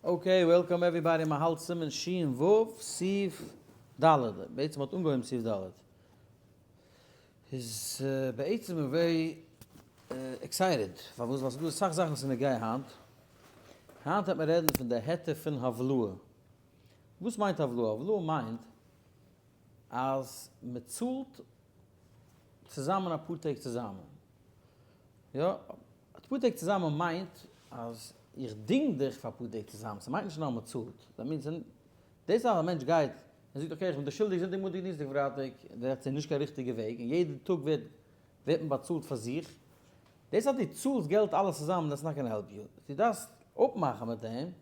Okay, welcome everybody, מען האלט סימן שין ו' סעיף ד', בעצם האט אנגעהויבן סעיף ד', איז בעצם בין very excited, פארוואס? ווייל ס'איז דא אסאך זאכן וואס איז נוגע היינט, היינט וועט מען רעדן פון די היתר פון הבלעה, וואס מיינט הבלעה? הבלעה מיינט אז מען צאלט צוזאמען אפאר טעג צוזאמען, יא, אפאר טעג צוזאמען מיינט אז איך דינג דיך פאר אפאר טעג צוזאמען, ס'מיינט נישט נאר מ'צאלט, דאס אז א מענטש גייט און זאגט okay איך בין דיר שולדיג זונטאג מאנטאג דינסטאג פרייטאג, דאס איז נישט קיין ריכטיגע וועג, און יעדע טאג ווערט ווערט מען באצאלט פאר זיך, דאס אז דו צאלסט געלט אלעס צוזאמען that's not gonna help you, דו דארפסט אפמאכן מיט אים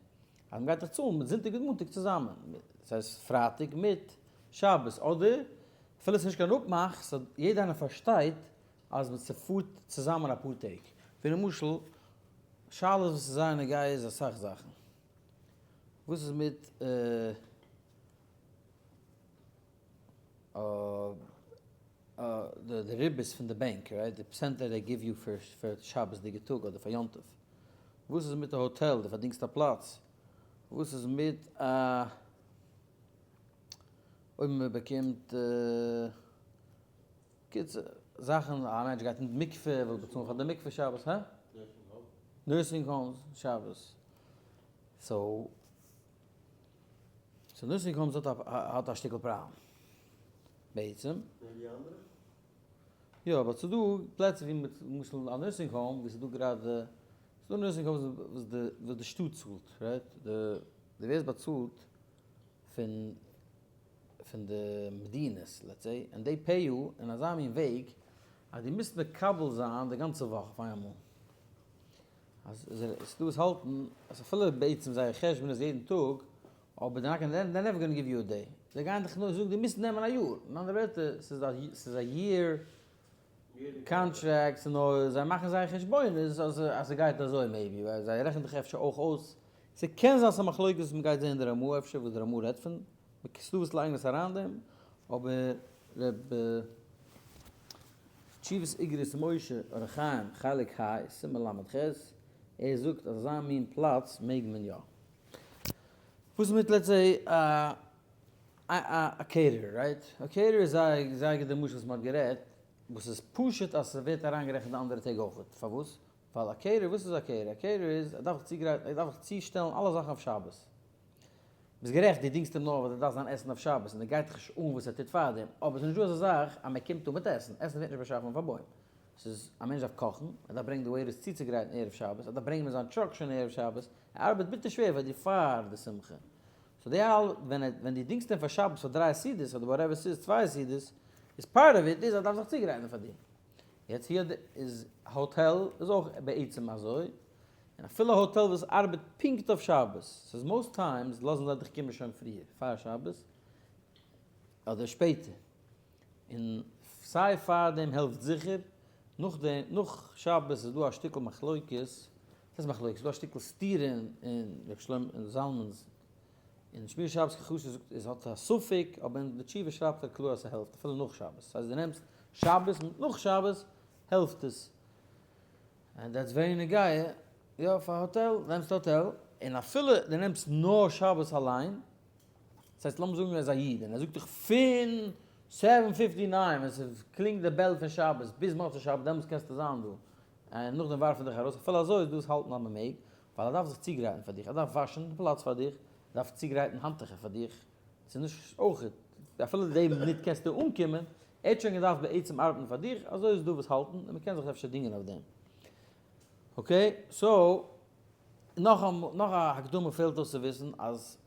אז מ'גייט דיך צאלן מיט זונטאג און מאנטאג צוזאמען, דאס הייסט פרייטאג מיט שבת, אדער אפילו ס'איז נישט קיין אפמאך, סאו יעדער איינער פארשטייט אז מען צופארט צוזאמען אפאר טעג, ווי למשל שאלות וואס איז זייער נוגע איז אסאך זאכן, וואס איז מיט די ריבית פון די בענק, right, די percent that they give you פאר שבת'דיגע טאג אדער פאר יום טוב, וואס איז מיט א האטעל, די פארדינגסט א פלאץ, וואס איז מיט א אויב מען באקומט. קיצור, זאכן, א מענטש גייט אין די מקווה, וויל באצאלן פאר די מקווה שבת, הא? Nursing homes שבת. So, so nursing homes האט א האט א שטיקל פראבלעם. בעצם. מער ווי אנדערע? יא, אבער ס'דא פלעצער ווי למשל א nursing home ווי ס'דא גראדע, ס'דא nursing homes וואס די וואס די שטאט צאלט, right? די די ווערסט באצאלט פון פון די מדינות let's say, און they pay you אין אזא מין וועג אז דו מוזט מקבל זיין די גאנצע וואך אויף איינמאל. אז ס'דא וואס האלטן אז אפילו בעצם זייער חשבון איז יעדן טאג, אבער they're never gonna give you a day. זיי גייען דיך נאר זאגן דו מוזט נעמען א יאר. אין אנדערע ווערטער, ס'איז א year contract, נאר זיי מאכן זייער חשבונות אז ס'גייט אזוי maybe, ווייל זיי רעכענען דיך אפשר אויך אויס. ס'קען זיין ס'איז א מחלוקת וואס מ'גייט זען אין די רמ"א אפשר וואס די רמ"א רעדט פון. ס'דא וואס לייגן עס אריין דעם, אבער ר' תשובות אגרות משה אורח חיים חלק ה סימן ל"ח, ער זאגט אז אזא מין פלאץ מעג מען יא. וואס איז מיט let's say א caterer, right? א caterer איז זייער זייער גוט די משל וואס מ'האט גערעדט, וואס איז פשוט אז ס'ווערט אריינגערעכנט די אנדערע טעג אויכעט, פארוואס? ווייל א caterer, וואס איז א caterer? א caterer איז, ער דארף זיך צוגרייטן, ער דארף זיך צושטעלן אלע זאכן אויף שבת. ביסט גערעכט, דו דינגסט אים נאר ווייל ער דארף זיין עסן אויף שבת און ער גייט דיך נישט אן וואס ער טוט פארדעם, אבער ס'איז נישט דא אזא זאך אז מען קומט אן מיט עסן, עסן ווערט נישט באשאפן אויף א בוים. ס'איז, א מענטש דארף קאכן, ער דארף ברענגען די waiters צוצוגרייטן ערב שבת, ער דארף ברענגען מיט זיין truck שוין ערב שבת, ער ארבעט ביטער שווער פאר דיר פאר די שמחה. So די אלע, ווען ער, ווען דו דינגסט אים פאר שבת פאר דריי סעודות אדער whatever ס'איז צוויי סעודות, איז part of it איז ער דארף זיך צוגרייטן פאר דיר. יעצט היות איז האטעל איז אויך בעצם אזוי, און אפילו א האטעל וואס ארבעט פונקט אויף שבת, ס'איז most times לאזן זיי דיך קומען שוין פריער פאר שבת אדער שפעטער, און סיי פארדעם העלפט זיכער, נאכדעם נאך שבת איז דא א שטיקל מחלוקת, וואס הייסט מחלוקת? ס'איז דא א שטיקל סתירה אין ר' שלמה זלמן'ס אין שמירת שבת כחשוב זאגט איז האט א ספק, אבער אין די תשובה שרייבט ער קלאר אז ס'העלפט אפילו נאך שבת, ס'הייסט דו נעמסט שבת מיט נאך שבת העלפט עס. And that's very נוגע, יא פאר האטעל, נעמסט האטעל, און אפילו דו נעמסט נאר שבת אליין, דאס הייסט לאמיר זאגן ער איז א איד און ער זאגט דיך פון seven fifty nine ווען ס'קלינגט די bell פון שבת ביז מוצאי שבת דעמאלטס קענסטו זיין דא, און נאכדעם ווארפן דיך ארויס, אפילו אזוי איז דאס האלטן אז מ'מעג, ווייל ער דארף זיך צוגרייטן פאר דיך, ער דארף וואשן די פלאץ פאר דיך, ער דארף צוגרייטן האנטוכער פאר דיך, ס'איז נישט אויך, אפילו די מינוט קענסטו אנקומען, ער האט שוין געדארפט בעצם ארבעטן פאר דיך, אזוי איז דא וואס האלטן, און מ'קען זיך אפשר דינגען אויף דעם. Okay, so, נאך א נאך א הקדמה פעלט אויס צו וויסן אז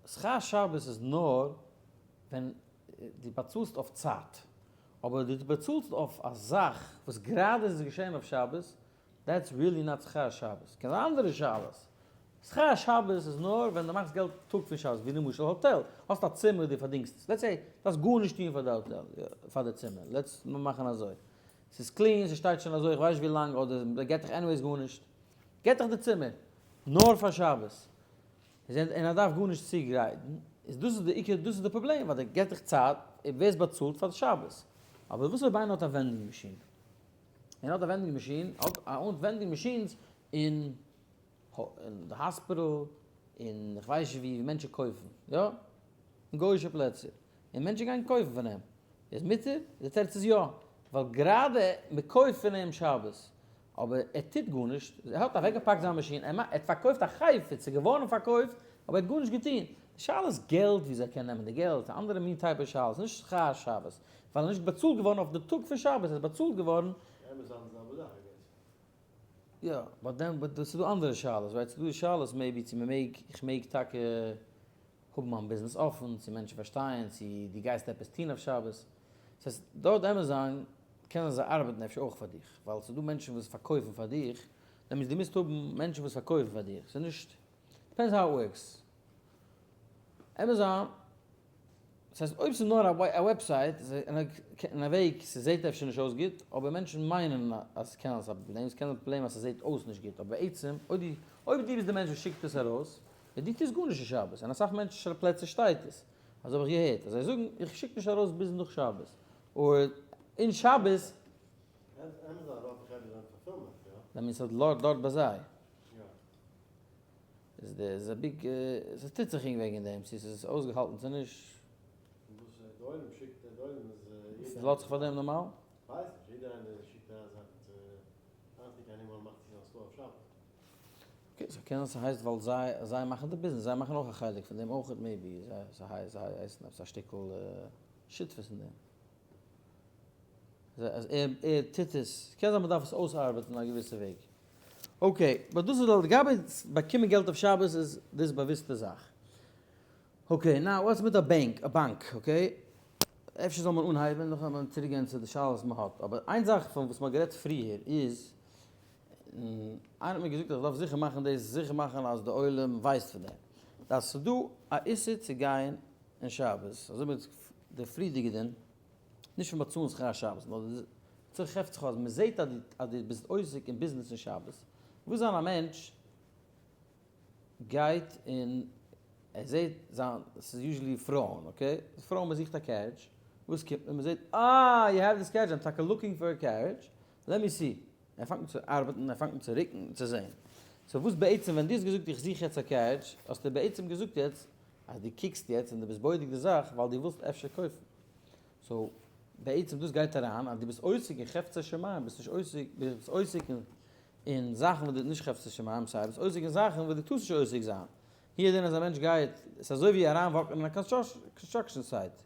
שכר שבת איז נאר ווען דו באצאלסט אויף צייט, אבער דו באצאלסט אויף א זאך וואס גראדע איז געשען אויף שבת, that's really not שכר שבת. קען זיין אנדערע שאלות. שכר שבת איז נאר ווען דו מאכסט געלט טאג פון שבת, ווי למשל האטעל, האסט א צימער דו פארדינגסט עס, let's say דארפסט גארנישט טון פאר די האטעל, פאר די צימער, let's מאכן אזוי, ס'איז clean, ס'שטייט שוין אזוי איך ווייס נישט ווי לאנג, אדער מ'געט דיך anyways גארנישט, געט דיך די צימער, נאר פאר שבת, און ער דארף גארנישט צוגרייטן, איז דאס איז די עיקר, דאס איז די פראבלעם, ווייל דער געט דיך צייט, און ווערסט באצאלט פאר שבת. אבער וואס אויב איינער האט א vending machine? ער האט א vending machine, האט א owned vending machines אין די האספיטעל. אין איך ווייס נישט ווי מענטשן קויפן, יא? אין גוי'אישע פלעצער, און מענטשן גייען קויפן פון אים, איז מותר? די תירוץ איז יא, ווייל גראדע מען קויפט פון אים שבת, אבער ער טוט גארנישט, ער האט אוועקגעפאקט זיין מאשין, ער האט פארקויפט א חפץ, ס'איז געווארן פארקויפט, אבער ער האט גארנישט געטון. די שאלה איז געלט, וויאזוי ער קען נעמען די געלט, א אנדערע מין type שאלה, ס'איז נישט שכר שבת, ווייל ער איז נישט באצאלט געווארן אויף די טאג פון שבת, ער איז באצאלט געווארן. עמעזאן איז די זעלבע זאך I guess. יא, but then, but ס'איז דא אנדערע שאלות, right? ס'איז דא שאלות maybe צו מ'מעג, איך מעג טאקע האבן מיין ביזנעס אפן, צו מענטשן פארשטייען, צו דו גייסט עפעס טון אויף שבת. ס'הייסט, דארט עמעזאן קען זיין זיי ארבעטן אפשר אויך פאר דיך, ווייל ס'איז דא מענטשן וואס פארקויפן פאר דיך, דעמאלטס דו מוזט האבן מענטשן וואס פארקויפן פאר דיך, ס'איז נישט, depends how it works. עמעזאן, ס'הייסט אויב ס'איז נאר א website, אין א וועג, ס'זעט אפשר נישט אויס גוט, אבער מענטשן מיינען אז ס'קען זיין א פראבלעם, ס'קען זיין א פראבלעם אז ס'זעט אויס נישט גוט, אבער בעצם, אויב דו ביסט די מענטש וואס שיקט עס ארויס, און דו טוסט גארנישט אין שבת, אין אסאך מענטשן פלעצער שטייט עס, אזוי האב איך געהערט, אז זיי זאגן איך שיק נישט ארויס ביז נאך שבת, און אין שבת. דען איז דארט דארט ביי זיי. איז די איז א big ס'טוט זיך אינג וועגן דעם צו ס'איז אויסגעהאלטן צו נישט. ס'לאזט זיך פאר דעם נארמאל? okay, so קען זיין ס'הייסט ווייל זיי זיי מאכן די ביזנעס, זיי מאכן אויך א חלק פון דעם אויכעט maybe, זיי זיי הייסן עפעס א שטיקל שותפות אין דעם. אז ער ער טוט עס, קען זיין מ'דארף עס אויסארבעטן א געוויסע וועג. okay, but דאס איז לגבי באקומען געלט אויף שבת איז דאס באוויסטע זאך. okay, now וואס מיט א בענק, א באנק, okay? אפשר זאל מען אנהייבן, נאכדעם וועט מען צוריק גיין צו די שאלות וואס מ'האט, אבער איין זאך פון וואס מ'האט גערעדט פריער איז, און איינער האט מיר געזאגט אז איך דארף זיכער מאכן דאס, זיכער מאכן אז די עולם ווייסט פון דעם, אז ס'איז דא א איסור צו גיין אין שבת, אזוי מיט די פריערדיגע דין, נישט פון באצאלן שכר שבת, נאר די צורך חפצך אז מ'זעט אז דו ביסט עוסק אין ביזנעס אין שבת, וואס זיין א מענטש גייט און ער זעט זיין, ס'איז usually פרויען, okay? פרויען מ'זוכט א carriage, וואס קומט מען? מ'זעט אה! you have this carriage, I'm טאקע looking for a carriage, let me see. ער פאנגט אן צו ארבעטן, ער פאנגט אן צו רוקן, צו זען. so וואס בעצם ווען דו האסט געזאגט איך זוך יעצט א carriage, האסטו בעצם געזאגט יעצט אז דו קוקסט יעצט און דו ביסט בודק די זאך ווייל דו ווילסט אפשר קויפן. so בעצם דאס גייט אריין אז דו ביסט עוסק אין חפצי שמים, ביסט נישט עוסק, ביסט עוסק אין זאכן וואס דו נישט חפצי שמים, סיי ביסט עוסק אין זאכן וואס דו טארסט נישט עוסק זיין. הוא הדין אז א מענטש גייט, ס'איז אזוי ווי אריין walk ן אין א construction site.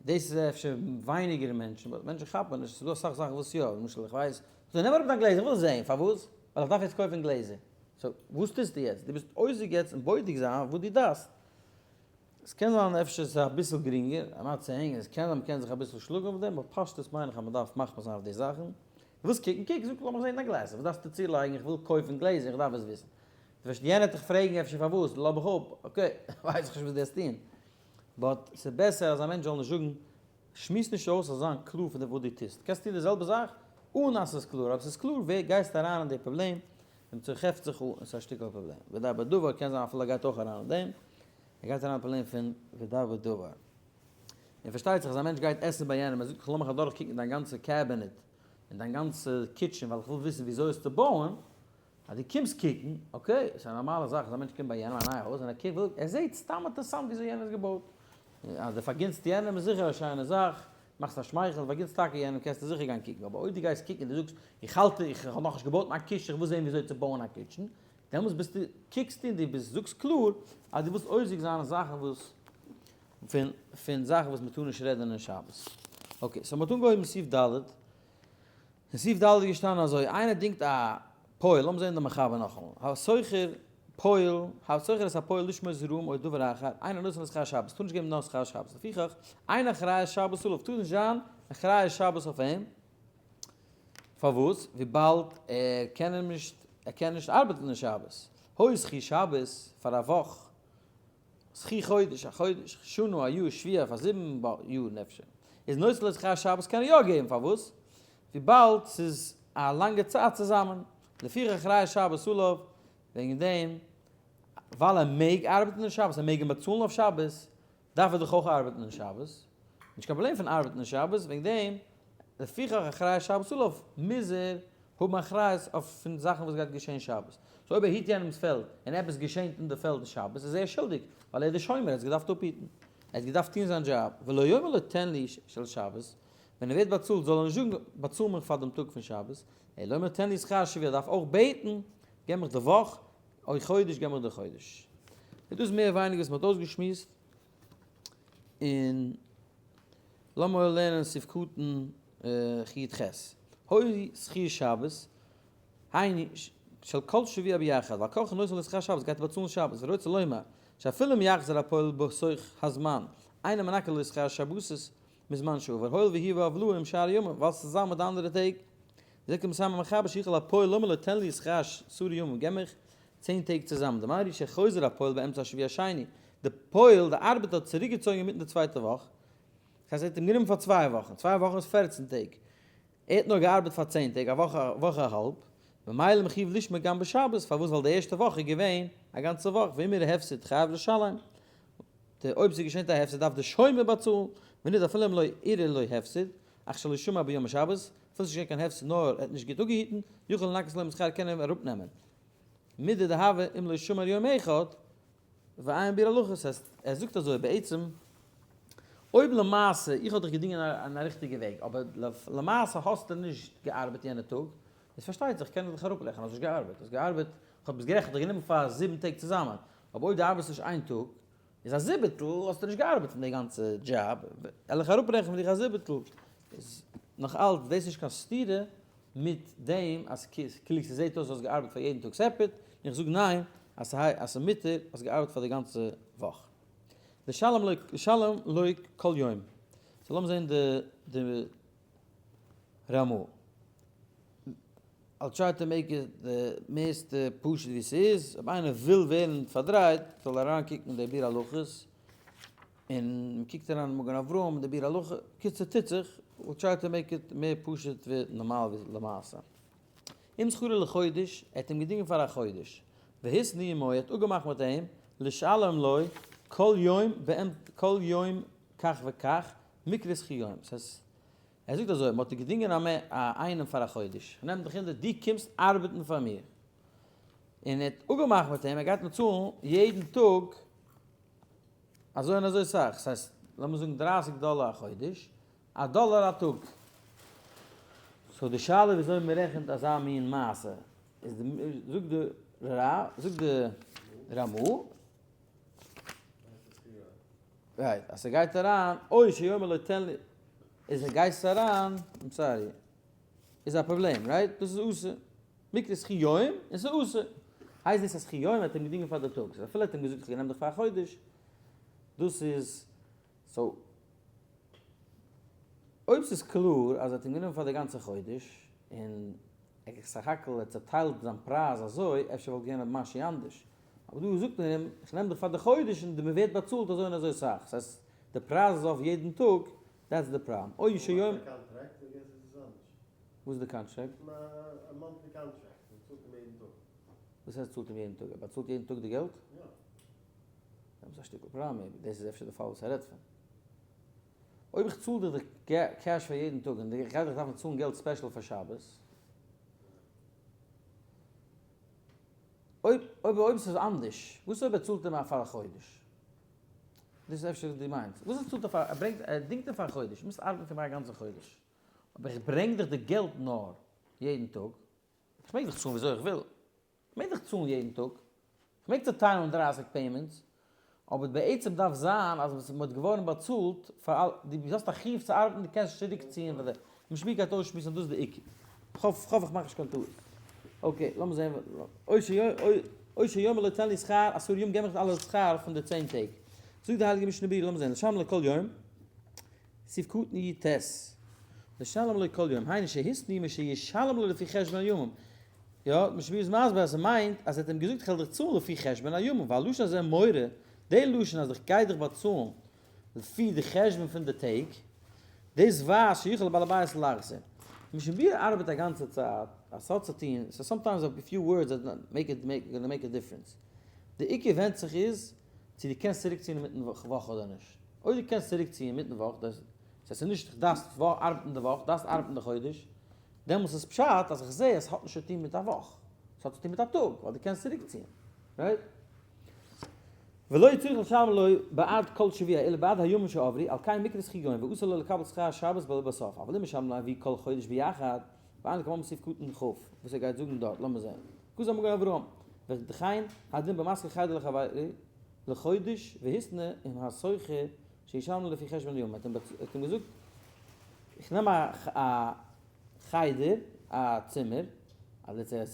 דאס איז אפשר ווייניגער מענטשן, but מענטשן כאפן נישט, ס'איז דא אסאך זאכן וואס יא, למשל איך ווייס, so נעם אראפ דיין גלעזער, איך וויל זען, פארוואס? ווייל איך דארף יעצט קויפן גלעזער. so וואס טוסטו יעצט? דו ביסט עוסק יעצט אין בודק זיין וואס דו דארפסט. עס קען זיין אפשר ס'איז אביסל גרינגער, I'm not saying, עס קען זיין מ'קען זיך אביסל שלאגן אויף דעם, but פשטות מיין איך אז מ'דארף מחמיר זיין אויף די זאכן. ווילסט קוקן, קוק, זאג לאמיך זען דיין גלעזער, וואס דארפסטו צולייגן, איך וויל קויפן גלעזער, איך דארף עס וויסן. דו וועסט יענער דיך פרעגן אפשר פארוואס, לאז מיך אפ, okay, ווייס איך נישט וואס דו וועסט טון. but ס'איז בעסער אז א מענטש זאל נישט זאגן, שמועס נישט אויס, זאל זיין קלאר פון וואס דו טוסט. קענסט טון די זעלבע זאך אן אז ס'איז קלאר, אויב ס'איז קלאר ווער גייסטו אריין אין די פראבלעם, דעם צו חפצך און ס'איז א שטיקל פראבלעם. ודבר דבר קען זיין אפילו ער גייט אויך אריין אין דעם, ער גייט אריין אין פראבלעם פון ודבר דבר. און פארשטייט זיך אז א מענטש גייט עסן ביי יענעם, ער זאגט לאמיך אדורך קוקן דיין גאנצע cabinet און דיין גאנצע kitchen ווייל איך וויל וויסן וויאזוי עס צו בויען, אז דו קומסט קוקן, okay, ס'איז א נארמאלע זאך אז א מענטש קומט ביי יענעם א נייע הויז און ער קוקט, וויל, ער זעט סתם אינטערעסאנט וויאזוי יענער איז געבויט. אז דו פארגינסט יענעם איז זיכער א שיינע זאך, מאכסט א שמייכל, פארגינסט טאקע יענעם קענסטו זיכער גיין קוקן, אבער אויב דו גייסט קוקן און דו זאגסט, איך האלט, איך האב נאכנישט געבויט מיין kitchen, איך וויל זען וויאזוי צו בויען א kitchen, דעמאלטס ביסטו, קוקסטו און דו ביסט, זאגסט קלאר אז דו ווילסט עוסק זיין אין זאכן וואס, פון, פון זאכן וואס מ'טאר נישט רעדן אין שבת. okay, so מ'האט אנגעהויבן סעיף ד'. אין סעיף ד' איז געשטאנען אזוי, איינער דינגט א פועל, לאמיר זען די מחבר נאכאמאל, השוכר פועל, השוכר את הפועל לשמור זרעים או דבר אחר, אינו נותן לו שכר שבת, טאר נישט געבן נאר שכר שבת, לפיכך, אין אחריות שבת עליו, טאר נישט זיין אחריות שבת אויף אים, פארוואס? וויבאלד ער קען אים נישט, ער קען נישט ארבעטן אין שבת, הוי שכיר שבת פאר א וואך, שכיר חודש, א חודש, שנה, א יאר, שבוע, פאר זיבן יאר אפשר, איז נותן לו שכר שבת קען ער יא געבן, פארוואס? וויבאלד ס'איז א לאנגע צייט צוזאמען, לפיכך אחריות שבת עליו, וועגן דעם ווייל ער מעג ארבעטן אין שבת, ער מעג אים באצאלן אויף שבת, דארף ער דאך אויך ארבעטן אין שבת, נישט קיין פראבלעם פון ארבעטן אין שבת, וועגן דעם לפיכך אחריות שבת עליו, מוז ער האבן אחריות אויף פון זאכן וואס גייט געשען שבת. so אויב ער היט יענעמ'ס פעלד און עפעס געשענט אין די פעלד שבת איז ער שולדיג, ווייל ער איז די שומר, ער האט עס געדארפט אפהיטן, ער האט געדארפט טון זיין דזשאב, ולא יאמר לו תן לי של שבת, ווען ער ווערט באצאלט זאל ער נישט זאגן באצאל מיך פאר דעם טאג פון שבת, אלא יאמר תן לי שכר שבוע, ער דארף אויך בעטן געב מיך די וואך, או חודש געב מיך די חודש. איז דאס מער ווייניגער וואס מען האט אויסגעשמועסט, און לאמיר לערנען סעיף קטן י ח. הוי שכיר שבת, היינו של כל שבוע ביחד, ועל כרחו נותן לו שכר שבת, גייט ער באצאלן שבת, ורוצה לומר, שאפילו אם יחזור הפועל בתוך הזמן, אינו מנכה לו שכר שבתות מזמן שעבר, הואיל והיא בעוולו עם שאר ימים, ווייל ס'איז צוזאמען מיט די אנדערע טעג. וזה כמסיים המחבר שיכול הפועל לומר לו תן לי שכר עשרה ימים, געב מיך 10 טעג צוזאמען, דמאי שחוזר הפועל באמצע השבוע השני, די פועל, די ארבעטער האט צוריקגעצויגן אינמיטן די צווייטע וואך, דאס הייסט ער האט אים גענומען פאר 2 וואכן, 2 וואכן איז 14 טעג, ער האט נאר געארבעט פאר 10 טעג, א וואך, א וואך א האלב, ממילא מחיוב לשמור גם בשבת, פארוואס? ווייל די ערשטע וואך איז געווען א גאנצע וואך, ואם אירע הפסד חייב לשלם, די אויב ס'איז געשען א הפסד דארף די שומר באצאלן, ווען נישט אפילו אם לא אירע לו הפסד, אך שלא שמר ביום השבת, אפילו ס'איז נישט געווען קיין הפסד נאר ער האט נישט גוט אפגעהיטן, יכול לנכות לו משכר קען ער אים אראפנעמען. מידי דהוה אם לא שמר יום אחד, ועיין ביאור הלכה, ס'הייסט ער זאגט אזוי בעצם, אויב למעשה איך האב דיך געדינגען אין א ריכטיגע וועג, אבער למעשה האסטו נישט געארבעט יענע טאג, איז פארשטייט זיך קען איך דיך אראפרעכענען, האסט נישט געארבעט, האסט געארבעט, כ'האב ביסט גערעכט, כ'האב דיך גענומען פאר 7 טעג צוזאמען, אבער אויב דו ארבעסט נישט איין טאג, איז א זיבעטל האסטו נישט געארבעט פון די גאנצע דזשאב, וועל איך אראפרעכענען פון דיך א זיבעטל, איז נאך אלץ דאס נישט קיין סתירה מיט דעם אז כאילו ס'זעט אויס האסט געארבעט פאר יעדן טאג separate, און איך זאג ניין אז ס'איז מותר האסט געארבעט פאר די גאנצע וואך. לשלם לו לשלם לו כל יום. so לאמיר זען די רמא. I'll try to make it די מערסטע פשוט ווי ס'איז, אויב איינער וויל ווערן פארדרייט זאל ער אריינקוקן אין די ביאור הלכות, און מ'קוקט אריין אין מגן אברהם אין די ביאור הלכה, קיצור טוט זיך, we'll try to make it מער פשוט ווי נארמאל ווי למעשה. אם שכרו לחודש, ער האט אים געדינגען פאר א חודש, והתנה עמו, ער האט אפגעמאכט מיט אים, לשלם לו כל יום כל יום כך וכך, מקרה שכר יום, ס'הייסט, ער זאגט אזוי, מ'האט געדינגען א איינעם פאר א חודש, כ'נעם דיך אונטער, דו קומסט ארבעטן פאר מיר. און ער האט אפגעמאכט מיט אים, ער גייט אים צאלן יעדן טאג אזוי און אזוי סאך, ס'הייסט, לאמיר זאגן 30 דאלער א חודש, א דאלער א טאג. so די שאלה וויאזוי מ'רעכנט אזא מין מעשה, איז די, זאגט די ר, זאגט די רמא, right, אז ס'גייט אריין, אוי שיאמר לו תן לי, איז ער גייסט אריין, I'm sorry, איז א פראבלעם, right? דאס איז אסור. מקרה שכר יום, און ס'איז אסור. הייסט דאס אז שכר יום האט אים געדינגען פאר די טאג, so אפילו האט אים געזאגט איך נעם דיך פאר א חודש, דאס איז, so, אויב ס'איז קלאר אז ער האט אים גענומען פאר די גאנצע חודש, און ער סך הכל האט צעטיילט זיין פרייז אזוי, אפשר וואלט געווען משהו אנדערש. אבער דא זאגט מען אים, איך נעם דיך פאר די חודש און מען ווערט באצאלט אזוי און אזוי סאך, ס'הייסט די פרייז איז אויף יעדן טאג, that's the problem. אוי שיום. וואס איז די קאנטראקט? א monthly contract, מען צאלט אים יעדן טאג. וואס הייסט צאלט אים יעדן טאג? ער באצאלט יעדן טאג די געלט? יא. דאס איז א שטיקל פראבלעם, maybe דאס איז אפשר די פאל וואס ער רעדט פון. אויב איך צאל דיך די קעש פאר יעדן טאג און איך גיי דיך דארפן צאלן געלט special פאר שבת, אויב אויב אויב ס'איז אנדערש, וואס אויב ער צאלט אים פאר א חודש? דאס איז אפשר וואס דו מיינסט. וואס ער צאלט אים פאר, ער ברענגט, ער דינגט אים פאר א חודש, מוזט ארבעטן פאר מיר א גאנצע חודש. אבער איך ברענג דיך די געלט נאר יעדן טאג. איך מעג דיך צאלן וויאזוי איך וויל. איך מעג דיך צאלן יעדן טאג. איך מעג צעטיילן 30 payments. אבער בעצם דארף זיין אז מ'האט געווארן באצאלט פאר אל, דו האסט א חיוב צו ארבעטן, דו קענסט נישט צוריקציען פאר די, משמי גייט אויסשמועסן דאס איז די עיקר. כ'האף, כ'האף איך מאך נישט קיין טעות. okay, לאמיר זען, או שיאמר לו תן לי שכר עשרה ימים געב מיך אלע שכר פון די 10 טעג. זאגט די הייליגע משנה ברורה, לאמיר זען, לשלם לו כל יום, סעיף קטן י ט, לשלם לו כל יום, היינו שהתנה עמו שישלם לו לפי חשבון הימים. יא, משנה ברורה איז מסביר אז ס'מיינט אז ער האט אים געזאגט איך וועל דיך צאלן לפי חשבון הימים, ווייל לשון הזה מורה, די לשון אז איך גיי דיך באצאלן לפי די חשבון פון די טעג, דאס ווייזט שיכול בעל הבית לחזור. משנה ברורה ארבעט א גאנצע צייט אז ס'האט צו טון, so sometimes a few words that make it make gonna make a difference. די עיקר ווענדט זיך איז צו דו קענסט צוריקציען אינמיטן וואך אדער נישט. אויב דו קענסט צוריקציען אינמיטן וואך, דאס הייסט ס'איז נישט דארפסט ארבעטן די וואך, דארפסט ארבעטן די חודש, דעמאלס איז פשט אז איך זע אז ס'האט נישט צו טון מיט א וואך. ס'האט צוטון מיט א טאג, ווייל דו קענסט צוריקציען. Right? ולא צריך לשלם לו בעד כל שבוע אלא בעד הימים שעברו, על כן מיקרי שכר יום, ואסור לו לקבל שכר שבת בסוף, אבל אם משלם לו עבור כל חודש ביחד, ועיין לקמן בסעיף קטן כ', וואס ער גייט זאגן דארט, לאמיר זען. כתב המגן אברהם, וכן הדין במשכיר חדר לחבירו לחודש והתנה עם השוכר שישלם לו לפי חשבון הימים, ער האט אים געזאגט, איך נעם א חדר, א צימער,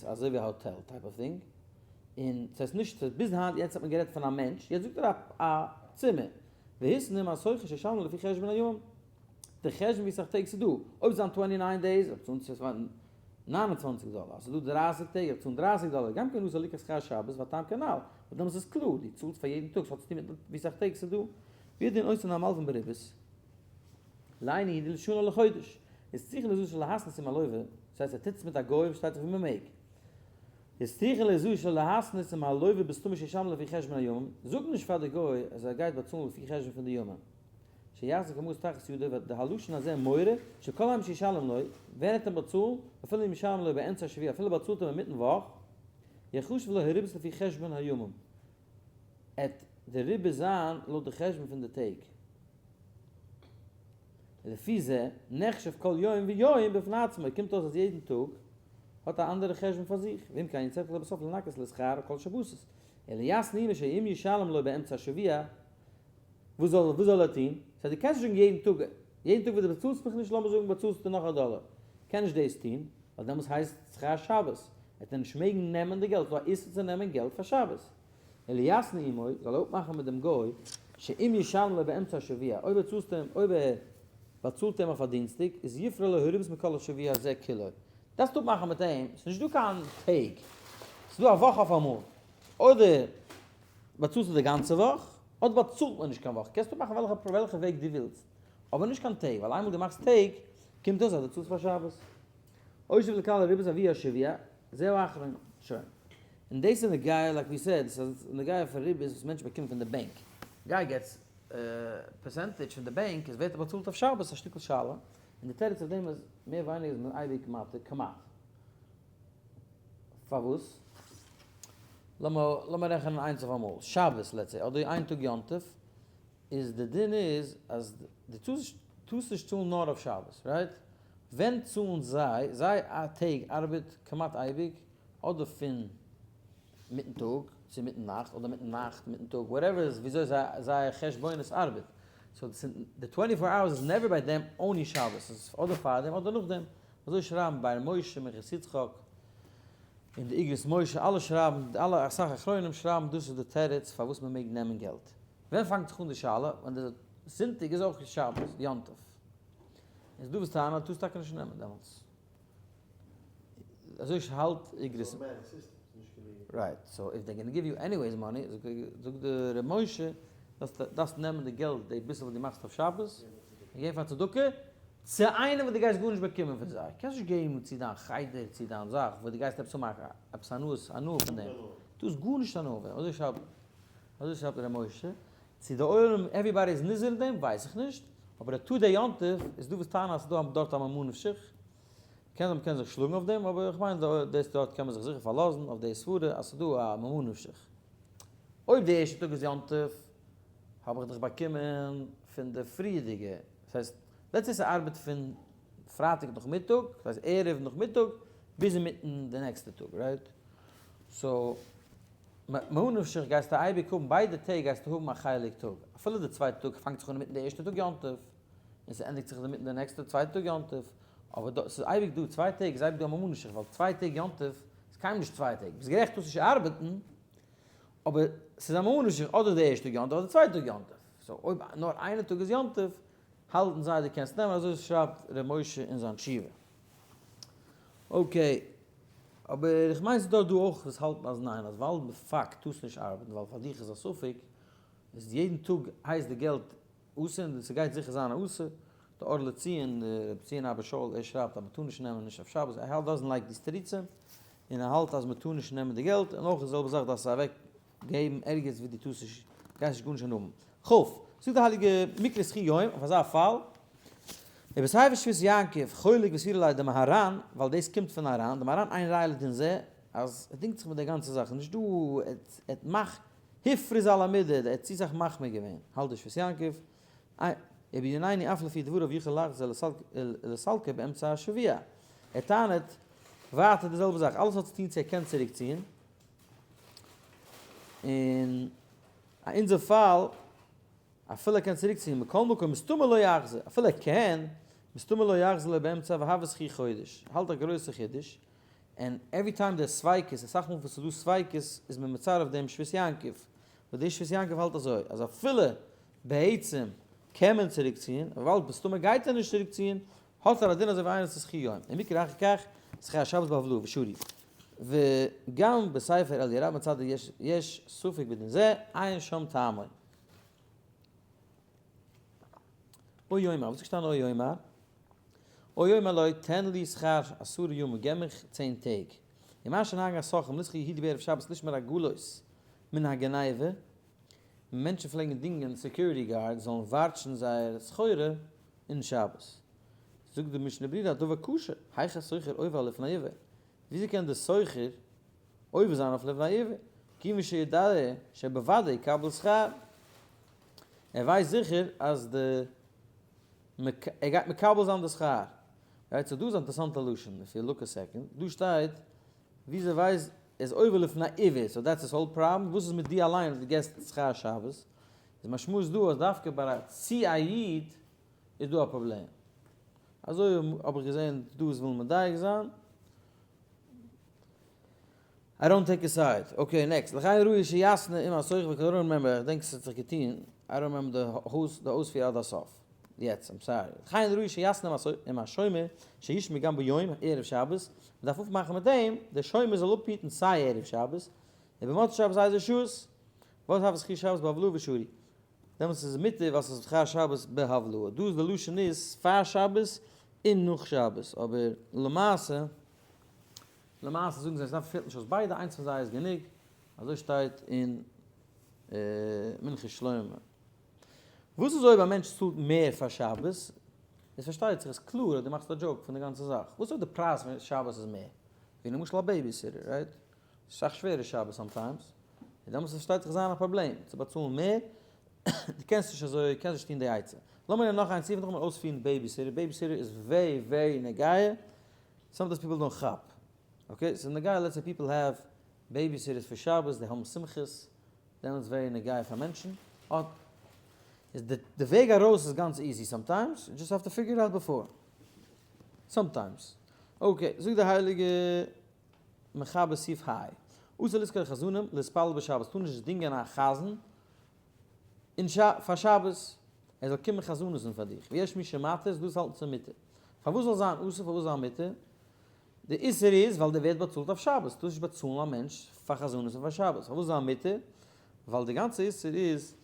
אזוי ווי א האטעל type of thing, און ס'הייסט נישט, ביז היינט יעצט האט מען גערעדט פון א מענטש, יעצט זאגט ער א צימער, והתנה עם השוכר שישלם לפי חשבון הימים, די חשבון ווי סאך טעג ס'איז דא, אויב זיין twenty nine days, איך צאל 29 דאלער, אז ס'איז דא 30 טעג, איך צאל 30 דאלער, גם כן אסור ליקח שכר שבת והטעם כנ"ל, ווייל דעמאלטס איז קלאר, דו צאלסט פאר יעדן טאג, ס'האט צוטון מיט ווי סאך טעג ס'איז דא, והוא הדין אותן המלווין בריבית, לאין הוא דלשנה לחודש, איז צריכין להזהר שלא להתנות עם הלווה, דאס הייסט ער טוט עס מיט א גוי פארשטייט זיך ווי מ'מעג. איז צריכין להזהר שלא להתנות עם הלווה בסתמא שישלם לפי חשבון הימים, זאג נישט פאר די גוי אז ער גייט באצאלן לפי חשבון פון די ימים, שיחזיק המעות תחת ידו והלשון הזה מורה שכל היום שישלם לו, ווען ער וועט אים באצאלן, אפילו אם ישלם לו באמצע השבוע אפילו באצאלט אים אינמיטן וואך, יחשב לו הריבית לפי חשבון הימים, עט די ריבית זיין לויט די חשבון פון די טעג. לפי זה נחשב כל יום ויום בפני עצמו, קומט אויס אז יעדן טאג האט א אנדערע חשבון פאר זיך, ואם כן יצטרך לבסוף לנכות לשכר כל שבתות, אלא יתנה עמו שאם ישלם לו באמצע השבוע, וואס זאל וואס זאל ער טון? סא דו קענסט נישט זאגן יעדן טאג, יעדן טאג וואס דו באצאלסט מיך נישט, לאמיר זאגן באצאלסטו נאך א דאלער, קען נישט דאס טון, ווייל דעמאלס הייסט שכר שבת, וועט ער נישט מעגן נעמען די געלט, ס'איז דא א איסור צו נעמען געלט פאר שבת. אלא יתנה עמו, זאל ער אפמאכן מיט דעם גוי, שאם ישלם לו באמצע השבוע, אויב ער צאלט אים, אויב ער באצאלט אים אויף א דינסטאג, איז יפרע לו הריבית מכל השבוע הזה כולו. דארפסט אפמאכן מיט אים, ס'איז נישט דא קיין טעג, ס'איז דא א וואך אויף אמאל, אדער באצאלסטו די גאנצע וואך, אדער באצאלט מען נישט קיין וואך, קענסט אפמאכן וועלכע וועלכע וועג דו ווילסט, אבער נישט קיין טעג, ווייל איינמאל דו מאכסט טעג, קומט אויס אז דו צאלסט פאר שבת. הוסיף לכלל הריבית עבור השבוע, זהו האחרון. שוין. און דאס איז נוגע, like we said, דאס איז נוגע פאר ריבית וואס מענטשן באקומען פון די בענק. גוי gets percentage פון די בענק, איז ווערט ער באצאלט אויף שבת, א שטיקל שאלה. און די תירוץ אויף דעם איז, מער ווייניגער איז מען אייביג מתיר, כמעט. פארוואס? לאמיר רעכענען איינס אויף אמאל. שבת let's say, אדער איין טאג יום טוב, איז די דין איז אז דו טארסט נישט צאלן נאר אויף שבת, right? ווען צאלן זיי? זיי א טעג ארבעט כמעט אייביג, אדער פון מיטן טאג צו מיטן נאכט, אדער מיטן נאכט מיטן טאג, whatever איז וויאזוי זייער חשבונות ארבעט. So די twenty four hours איז never ביי דעם only שבת, ס'איז אדער פארדעם אדער נאכדעם. אזוי שרייבן באר משה, מנחת יצחק, און די אגרות משה, אלע שרייבן, אלע אסאך אחרונים שרייבן דאס איז די תירוץ פארוואס מען מעג נעמען געלט. ווען פאנגט זיך אן די שאלה? ווען די זונטאג איז אויך שבת, יום טוב. איז דא וואס טענה'ן אז טארסט טאקע נישט נעמען דעמאלטס. אזוי האלט אגרות. Right, so if they gonna give you anyways money, זאגט די ר' משה, דארפסט נעמען די געלט, די ביסל וואס דו מאכסט אויף שבת, און געבן פאר צדקה, צו איינעם וואס דו גייסט גארנישט באקומען פון זיי. קענסט נישט געבן צו דיין חדר, צו דיין זאך, וואס דו גייסט עפעס האבן עפעס הנאה פון דעם. דו האסט גארנישט הנאה פון דעם. אזוי שרייבט אזוי שרייבט ר' משה. צו די עולם everybody איז נזהר אין דעם ווייס איך נישט, אבער א two day יום טוב איז דא וואס טענה'ן אז ס'איז דא דארט א ממה נפשך. קען זיין מ'קען זיך שלאגן אויף דעם, אבער איך מיין דאס דארט קען מען זיך זיכער פארלאזן אויף די סברה אז ס'איז דא א ממה נפשך. אויב די ערשטע טאג איז יום טוב האב איך דאך באקומען פון די פריערדיגע, דאס הייסט let's say ס'ארבעט פון פרייטאג נאכמיטאג, דאס הייסט ערב נאכמיטאג, ביז אינמיטן די נעקסטע טאג, right? So ממה נפשך גייסטו אייביג האבן, ביידע טעג גייסטו האבן א חלק טאג, אפילו די צווייטע טאג פאנגט זיך אן אינמיטן די ערשטע טאג יום טוב, און ס'ענדיגט זיך אינמיטן די נעקסטע צווייטע טאג יום טוב, אבער דא ס'איז אייביג דא צוויי טעג איז אייביג דא א ממה נפשך, ווייל צוויי טעג יום טוב איז קיינמאל נישט צוויי טעג, ביסט גערעכט טארסט נישט ארבעטן, אבער ס'איז א ממה נפשך אדער די ערשטע טאג יום טוב אדער די צווייטע טאג יום טוב, so אויב נאר איינע טאג איז יום טוב, האלטן זיי דו קענסט נעמען, אזוי שרייבט ר' משה אין זיין תשובה. Okay, אבער איך מיין ס'איז דא דא אויך וואס האלטן אז ניין, אז ווייל בפאקט טארסט נישט ארבעטן ווייל פאר דיך איז א ספק, איז יעדן טאג הייסט די געלט אסור און ס'גייט זיכער זיין א אסור, די אור לציון, רבי ציון אבא שאול, ער שרייבט אז מ'טאר נישט נעמען נישט אויף שבת, ער האלט doesn't like די תירוצים, און ער האלט אז מ'טאר נישט נעמען די געלט, און אויך די זעלבע זאך דארפסטו אוועק געבן ערגעץ ווי דו טארסט נישט, גייסט נישט גארנישט האבן. כ. זאגט די הייליגע מקרא זכי יום אויף אזא פאל, ובספר שבות יעקב חולק וסבירא ליה דמהר"ן, ווייל דאס קומט פון הר"ן, דמהר"ן אין ראיה לדין זה, אז ער דינגט זיך מיט די גאנצע זאך, נישט דא, ער האט מאך הפריז על המידה, ער האט צו סאך מחמיר געווען, האלט די שבות יעקב, ובענינינו אף לפי דבריו יכול לחזור לסלקו באמצע השבוע, ער טענה'ט ווייטער די זעלבע זאך, אלעס האט צו טון צו ער קען צוריק ציען, און אונזער פאל אפילו ער קען צוריק ציען מכל מקום מסתמא לא יחזור, אפילו ער קען, מסתמא לא יחזור לו באמצע והוה שכיר חודש, האלט א גרויסע חידוש, און every time דער ספיקות, אסאך מאל וואס ס'איז דא ספיקות איז מען מצרף דעם שבות יעקב, וואס דער שבות יעקב האלט אזוי, אז אפילו בעצם קען מען צוריק ציען, וויבאלד מסתמא גייט ער נישט צוריק ציען, האט ער א דין אזוי ווי איינער וואס איז שכיר יום, ומקרא אחר כך שכר שבת בהבלעה ושרי, וגם בספר אלי' רבה מצד יש ספק בדין זה, עיין שם טעמו. או יאמר, וואס איז געשטאנען או יאמר? או יאמר לו תן לי שכר עשרה ימים, געב מיך 10 טעג. ומה שנהג הסוחרים לשכור יהודי בערב שבת לשמור עגלות מן הגניבה, מענטשן פלעגן דינגען security guards זאלן ווארטשן זייער סחורה אין שבת. זאגט די משנה ברורה הדבר קשה, היאך השוכר עובר לפני עיוור? וויאזוי קען דער שוכר עובר זיין אויף לפני עיוור? כיוון שיודע שבוודאי יקבל שכר. ער ווייסט זיכער אז די ער גייט מקבל זיין די שכר. right, so דא איז א אינטערעסאנטע לשון, if you look a second, דא שטייט וויאזוי ווייסט ער איז עובר לפני עיוור, so that's his whole problem, וואס איז מיט דיר אליין אז דו געסט שכר שבת? איז משמעות דא אז דווקא ביי א צו א איד איז דא א פראבלעם. אזוי האב איך געזען דא וואס ווילן מדייק זיין. I don't take a side. Okay, next. לכן ראוי שיתנה עם השוכר וכו', I don't remember, איך דענק ס'האט זיך געטון, I don't remember די אויספיר עד הסוף. יעצט, I'm sorry. לכן ראוי שיתנה עם השומר שישמור גם ביום ערב שבת, מ'דארף אפמאכן מיט דעם, דער שומר זאל אפהיטן סיי ערב שבת, און במוצאי שבת איזה שעות, וואס דארף זכי שבת בהבלעה ושרי. דעמאלטס איז עס מותר ווייל ס'איז שכר שבת בהבלעה. דא איז די לשון איז פאר שבת און נאך שבת, אבער למעשה, למעשה זאגן זיי עס דארף פעלט נישט אויס ביידע, איינס פון זיי איז גענוג, אזוי שטייט אין מנחת שלמה. וואס איז אויב א מענטש צאלט מער פאר שבת? עס פארשטייט זיך איז קלאר אז דו מאכסט א joke פון די גאנצע זאך. וואס אויב די פרייז פון שבת איז מער? ווי למשל א babysitter, right? ס'איז אסאך שווערער שבת sometimes, און דעמאלטס פארשטייט זיך זיין א פראבלעם צו באצאלן מער, דו קענסט נישט אזוי, קענסט נישט טון די עצה. לאמיר נעמען נאך איין סעיף און נאכדעם אויספירן babysitter, babysitter איז very very נוגע, sometimes people don't כאפ, okay, ס'איז נוגע let's say people have babysitters פאר שבת, זיי האבן שמחות, דעמאלטס very נוגע פאר מענטשן, אט איז די וועג ארויס איז גאנץ easy sometimes, you just have to figure out before, sometimes, okay, זאגט די הייליגע מחבר סעיף ה', אסור לשכור חזנים להתפלל בשבת, טאר נישט דינגען א חזן אין פאר שבת, ער זאל קומען חזנות'ן פאר דיך, ויש מי שמתיר, דאס האלטן צו מותר. פארוואס זאל זיין אסור, פארוואס זיין מותר? די איסור איז ווייל דער ווערט באצאלט אויף שבת, טארסט נישט באצאלן א מענטש פאר חזנות'ן פאר שבת, פארוואס זיין מותר? ווייל די גאנצע איסור איז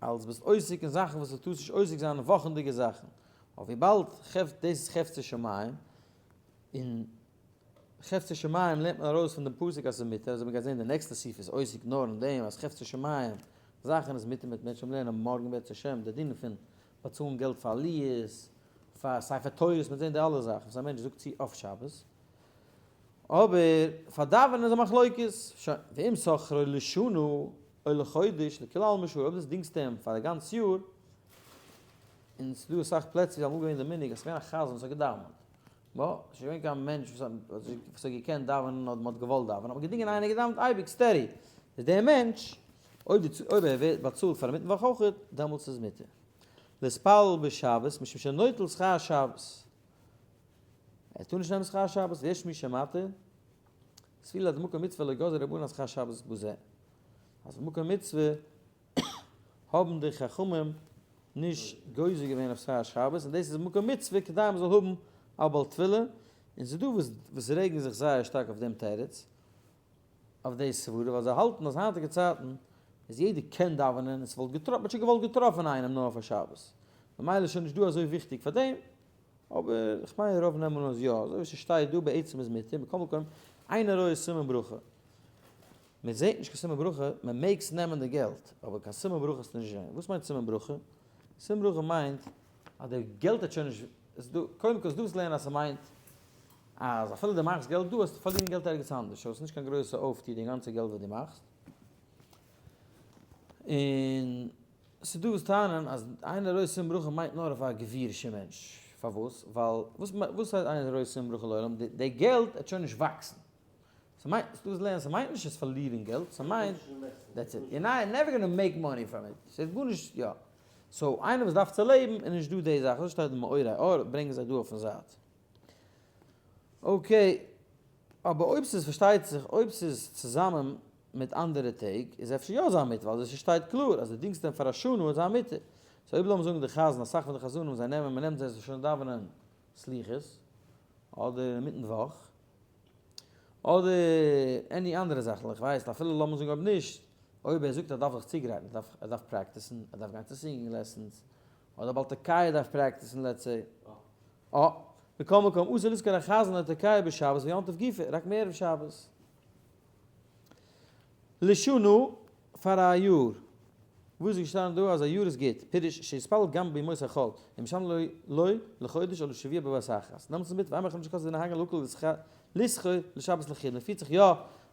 אלס ביסט עוסק אין זאכן וואס דו טארסט נישט עוסק זיין אין וואכענדיגע זאכן, אבער וויבאלד דאס איז חפצי שמים, און חפצי שמים לערנט מען ארויס פון דעם פסוק אז ס'איז מותר, אזוי מ'גייט זען די נעקסטע סעיף איז עוסק נאר אין דעם אז חפצי שמים זאכן איז מותר מיט מענטשן לערנען מארגן בעזרת השם די דין פון באצאלן געלט פאר עליות, פאר ספר תורות, מ'וועט זען די אלע זאכן וואס א מענטש זאגט צו אויף שבת, אבער פאר דאווענען איז א מחלוקת, שוין, ואם שכרו לשנה או לחודש לכולי עלמא שרי, אויב דאס דינגסט אים פאר א גאנץ יאר, און ס'איז דא אסאך פלעצער ווי אמאל געווען די מנהג אז ס'איז געווען א חזן וואס האט געדאווענט, בה, ס'איז נישט געווען קיין מענטש וואס האט געקענט דאווענען אדער מ'האט געוואלט דאווענען, האט מען געדינגען איינער געדאווענט אייביג steady, איז דער מענטש, אויב ער ווערט באצאלט פאר אינמיטן וואך אויך, דעמאלטס איז מותר. להתפלל בשבת משום שנוטל שכר שבת. ער טאר נישט נעמען שכר שבת, ויש מי שמתיר, סבירא ליה דמקום מצוה לא גזרו רבנן שכר שבת בזה. אז מקום מצוה האבן די חכמים נישט גוזר געווען אויף שכר שבת, און דאס איז מקום מצוה כדי מען זאל האבן א בעל תפילה, און ס'איז דא וואס רעגן זיך זייער שטארק אויף דעם תירוץ, אויף די סברה, ווייל זיי האלטן אז היינטיגע צייטן איז יעדער קען דאווענען און ס'וואלט געטראפן, מ'האט שוין געוואלט געטראפן איינעם נאר פאר שבת, ממילא איז שוין נישט דא אזוי וויכטיג פאר דעם, אבער איך מיין רוב נעמען אן אז יא, אזוי ווי ס'שטייט דא בעצם איז מותר, מכל מקום אינו רואה סימן ברכה. מען זעט נישט קיין סימן ברכה, מען מעג נעמען די געלט, אבער קיין סימן ברכה איז נישט זען. וואס מיינט סימן ברכה? סימן ברכה מיינט אז די געלט האט שוין נישט, עס איז דא, קודם כל איז דא וואס לערנען אז ס'מיינט. אז אפילו דו מאכסט געלט דא, וועסטו פארלירן געלט ערגעץ אנדערש, so עס איז נישט קיין גרויסע אויפטו די גאנצע געלט וואס דו מאכסט. און ס'איז דא וואס טענה'ן אז אינו רואה סימן ברכה מיינט נאר אויף א גביר'ישע מענטש. פארוואס? ווייל וואס וואס הייסט אינו רואה סימן ברכה לעולם? די געלט וועט שוין נישט וואקסן. ס'מיינט, ס'דא וואס לערנען ס'מיינט נישט עס פארלירן געלט, ס'מיינט that's it, you're never gonna make money from it, ס'איז גארנישט יא. so איינער וואס דארף צו לעבן איז נישט דא די זאך, אזוי שטייט אין מאורי אור, ברענגען זיי דא אויפן זייט. okay, אבער אויב ס'איז פארשטייט זיך אויב ס'איז צוזאמען מיט אנדערע טעג איז אפשר יא זיין מותר, ווייל עס שטייט קלאר אז די דינגסט אים פאר א שנה איז זיין מותר. so אויב לאמיר זאגן די חזן, אסאך פון די חזנים זיי נעמען, מ'נעמט זיי זיי שוין דאווענען סליחות, אדער אינמיטן וואך, אדער any אנדערע זאכן, איך ווייס אפילו לאמיר זאגן אויב נישט, אויב ער זאגט ער דארף זיך צוגרייטן, ער דארף ער דארף practice ן, ער דארף גיין צו singing lessons, אדער בעל תוקע דארף practice ן let's say. אה, מכל מקום אסור לשכור החזן או התוקע בשבת ויום טוב גופא, רק מערב שבת. לשנה, פאר א יאר. וואו איז געשטאנען דא אז א יאר איז גוט? פירוש שיתפלל גם בימות החול, ומשלם לו לו לחודש או לשבוע בבת אחת. דעמאלטס איז מיט ואין מחנך שכתוב דנהגין להקל לשכור לשבת לחוד. מען פירט זיך יא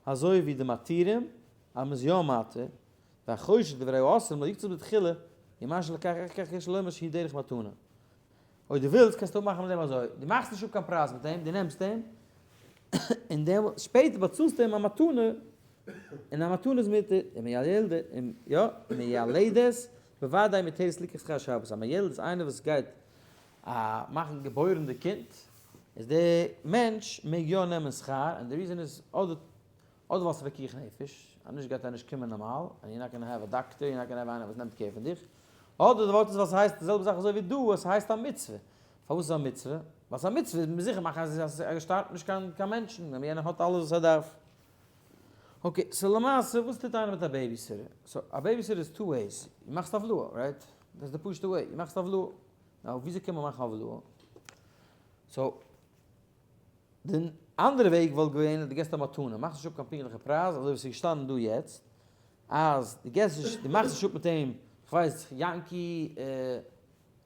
אזוי ווי די מתירים אז מען איז יא מתיר, והחושד דברי האוסרים לא יקצור בתחילה, ומה שלקח אחר כך יש לומר שהיא דרך מתנה. אויב דו ווילסט קענסטו אפמאכן מיט אים אזוי, דו מאכסט נישט אפ קיין פרייז מיט אים, דו נעמסט אים, און דעמאלט שפעטער באצאלסטו אים א מתנה, און א מתנה איז מותר, און מיילדת, און יא, מיילדת, בוודאי מותרת ליקח שכר שבת, א מיילדת איז איינער וואס גייט מאכן געבוירן די קינד, איז די מענטש מעג יא נעמען שכר, און די reason איז אדער אדער ווייל ס'איז פיקוח נפש, אז נישט גייט ער נישט קומען נארמאל, and you're not gonna have a doctor, you're not gonna have איינער וואס נעמט care פון דיך, אדער די ווארט איז ווייל ס'הייסט די זעלבע זאך אזוי ווי דא, אז ס'הייסט א מצוה. פארוואס איז א מצוה? ווייל ס'איז א מצוה איז מען זיכער מאכן אז ער שטארבט נישט קיין קיין מענטשן, און יענער האט אלעס וואס ער דארף. okay, so למעשה וואס טוט איינער מיט א babysitter? so א babysitter איז two ways, דו מאכסט הבלעה, right? דאס איז די פשוט'ע way, דו מאכסט הבלעה. now וויאזוי קען מען מאכן הבלעה? so די אנדערע וועג וואלט געווען אז דו געסט א מתנה, מאכסט נישט אפ קיין פונקטליכע פרייז, אזוי ווי ס'איז געשטאנען דא יעצט, אז דו געסט נישט, דו מאכסט נישט אפ מיט אים, כ'ווייס יענקי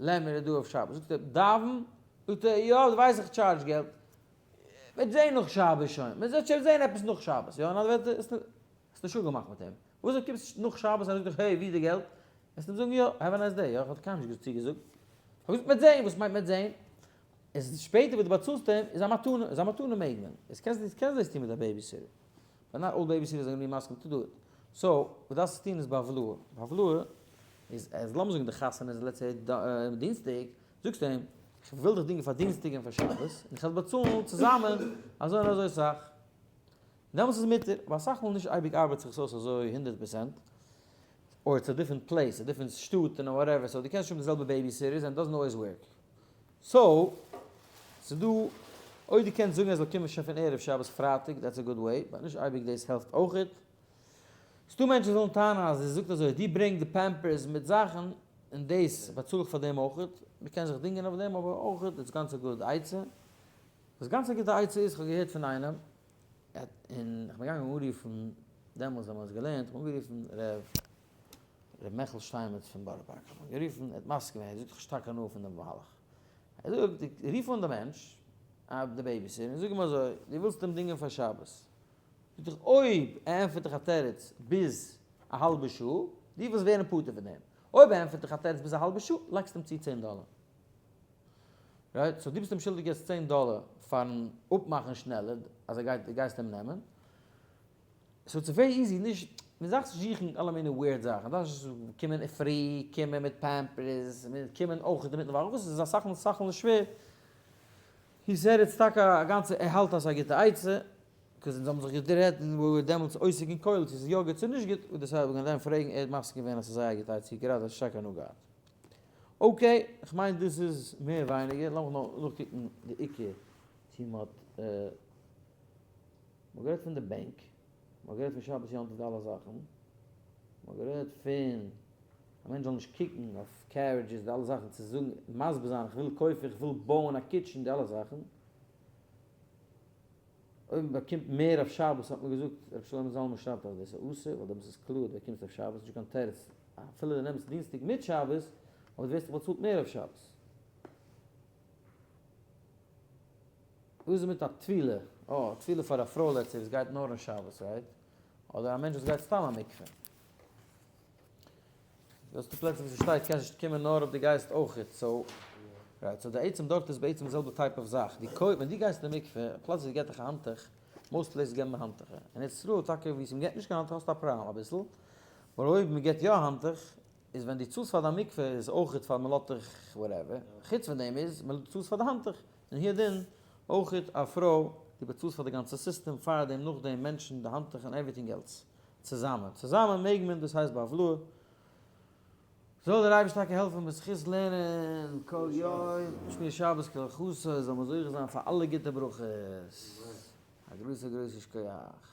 לעמער איז דא אויף שבת, זאגט ער דאווען, זאגט ער יא, דו ווייסט איך charge געלט, מ'וועט זען נאך שבת שוין, מ'וועט שוין זען עפעס נאך שבת, יא, אין אנדערע ווערטער, האסט נישט אפגעמאכט מיט אים, וואס אויב קומסט נאך שבת און ער זאגט דיך hey ווי איז די געלט, וועסטו אים זאגן יא, have a nice day, יא, איך האב דיר קיינמאל נישט צוגעזאגט, כ'האב געזאגט מ'וועט זען, וואס מיינט מ'וועט זען? איז שפעטער וואס דו באצאלסט אים איז א מתנה, איז א מתנה מעג מען, איז קענסט דו קענסט דאס טון מיט א babysitter, but not all babysitters זענען געווען מסכים to do it, so וואס דארפסטו טון איז בהבלעה, בהבלעה איז אז לאמיר זאגן די חתונה איז let's say דינסטאג, זאגסטו אים איך וויל דיך דינגען פאר דינסטאג און פאר שבת, און איך וועל באצאלן צוזאמען אזוי און אזוי סאך, דעמאלטס איז מותר, אבער אסאך מאל נישט אייביג ארבעט זיך עס אויס אזוי 100%, or it's a different place, a different שטאט און whatever, so דו קענסט נישט האבן די זעלבע babysitters and doesn't always work. so, ס'דא, אויב דו קענסט זאגן ער זאל קומען שוין פון ערב שבת פרייטאג, that's a good way, but נישט אייביג דאס העלפט אויכעט. ס'דא מענטשן וואס זאלן טענה'ן אז ער זאגט אזוי, דו ברענג די Pampers מיט זאכן, און דאס באצאל איך פאר דעם אויכעט. מ'קען זיך דינגען אויף דעם, אבער אויכעט איז גאנץ א good עצה. וואס גאנץ א גוטע עצה איז, כ'האב געהערט פון איינעם, און כ'בין געגאנגען אנרופן דעמאלטס ווען מ'האט עס געלערנט, כ'האב אנגערופן ר' ר' מעכל שטיינמעץ פון בארא פארק האט מען גערופן, ער האט מסכים געווען, ער זאגט איך האב שטארק הנאה פון דעם מהלך. ער זאגט, רוף אן די מענטש, די babysitter, און זאג אים אזוי, דו ווילסט אים דינגען פאר שבת, זאג איך, אויב ער ענטפערט דיך א תירוץ ביז א האלבע שעה, דו ווילסט ווערן פטור פון דעם, אויב ער ענטפערט דיך א תירוץ ביז א האלבע שעה, לייגסטו אים צו צען דאלער. right? so דו ביסט אים שולדיג יעצט צען דאלער פארן אפמאכן שנעלער אז ער גייט, דו גייסט אים נעמען. so it's very easy, נישט, מען דארף נישט זוכן אלע מיני weird זאכן, מען דארף נישט קומען פרי, קומען מיט Pampers, קומען אויך אינמיטן וואך, וואס איז אסאך מאל אסאך מאל שווער. he said it's טאקע א גאנצע, ער האלט אז ס'איז א גוטע עצה, 'cause אונז האבן זיך גערעדט און we were דעמאלטס עוסק אין כולל צו ס'איז יא גוט צו נישט גוט, און דעסהייב האב איך געדארפט פרעגן, ער האט מסכים געווען אז ס'איז זייער א גוטע עצה, גראדע האט שטארק הנאה געהאט. okay, כ'מיין דאס איז מער ווייניגער, לאמיך נאר נאכקוקן די עיקר צו מ'האט מ'האט גערעדט פון די בענק, מ'האט גערעדט פון שבת יום טוב די אלע זאכן, מ'האט גערעדט פון א מענטש זאל נישט קוקן אויף carriages די אלע זאכן צו זאגן מסביר זיין איך וויל קויפן איך וויל בויען א kitchen די אלע זאכן, אויב מ'באקומט מער אויף שבת האט מען געזאגט ר' שלמה זלמן שרייבט אז דאס איז אסור ווייל דעמאלטס איז קלאר דו באקומסט אויף שבת נישט קיין תירוץ אפילו דו נעמסט דינסטאג מיט שבת אבער דו ווערסט דאך באצאלט מער אויף שבת. וואס איז מיט א טבילה? אה, טבילה פאר א פרוי let's say וואס גייט נאר אין שבת, right? אדער א מענטש וואס גייט סתם א מקווה. דאס איז די פלעצער וואס עס שטייט קענסט נישט קומען נאר אויב דו גייסט אויכעט, so right, so די עצם דארט איז בעצם די זעלבע type of זאך, די קויפ ווען דו גייסט אין די מקווה, א פלאץ וואס געט דיך א האנטוך, most places געבן האנטוכער, אין ארץ ישראל טאקע וואו עס מ'געט נישט קיין האנטוך האסטו א פראבלעם אביסל, אבער אויב מ'געט יא א האנטוך, איז ווען דו צאלסט פאר דיין מקווה איז אויכעט פאר מ'לאזט דיך whatever, חוץ פון דעם איז מ'צאלסט פאר די האנטוך, און הוא הדין אויכעט א פרוי, דו באצאלסט פאר די גאנצע סיסטעם, פאר דעם נאכדעם מענטשן, די האנטוך און everything else. צוזאמען. צוזאמען מעג מען, דאס הייסט בהבלעה. זאל דער אייבערשטער טאקע העלפן בזכות לערנען כל יום שמירת שבת כהלכתו, זאל מען זוכה זיין פאר אלע גוטע ברכות. א גרויסע גרויסע שכוח.